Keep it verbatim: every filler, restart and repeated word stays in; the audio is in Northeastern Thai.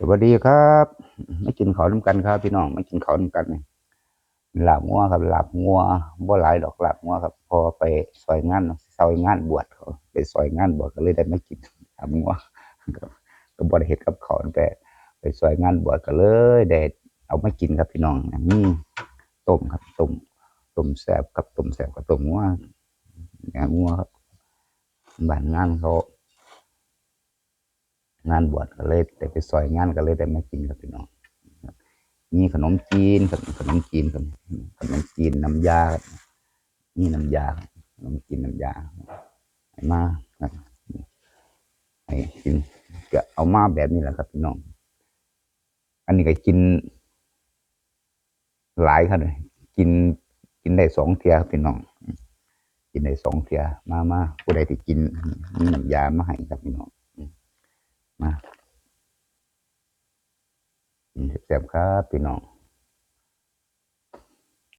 สวัสดีครับ มากินข้าวนำกันครับพี่น้อง มากินข้าวนำกันนี่ ลาบงัวครับ ลาบงัว บ่หลายดอก ลาบงัวครับ พอไปซอยงาน ซอยงานบวชเขา ไปซอยงานบวชก็เลยได้มากินลาบงัว ก็บ่ได้เฮ็ดกับข้าว ไป ไปซอยงานบวชก็เลยได้เอามากินครับพี่น้อง มีต้มครับ ต้ม ต้มแซ่บครับ ต้มแซ่บกับต้มงัว เนื้องัวครับ บ้านงานเขา งานบวชก็เลยได้ไปซอยงานก็เลยได้มากินครับพี่น้อง มีขนมจีนครับ ขนมจีนครับ ขนมจีนน้ำยาครับ มีน้ำยาครับ ขนมจีนน้ำยา ให้มาครับ ให้กิน ก็เอามาแบบนี้แหละครับพี่น้อง อันนี้ก็กิน หลายครับ กิน กินได้สองเทื่อครับพี่น้อง กินได้สองเทื่อ มา มา ผู้ใดที่กิน มีน้ำยามาให้ครับพี่น้อง มา กินแซ่บๆครับพี่น้อง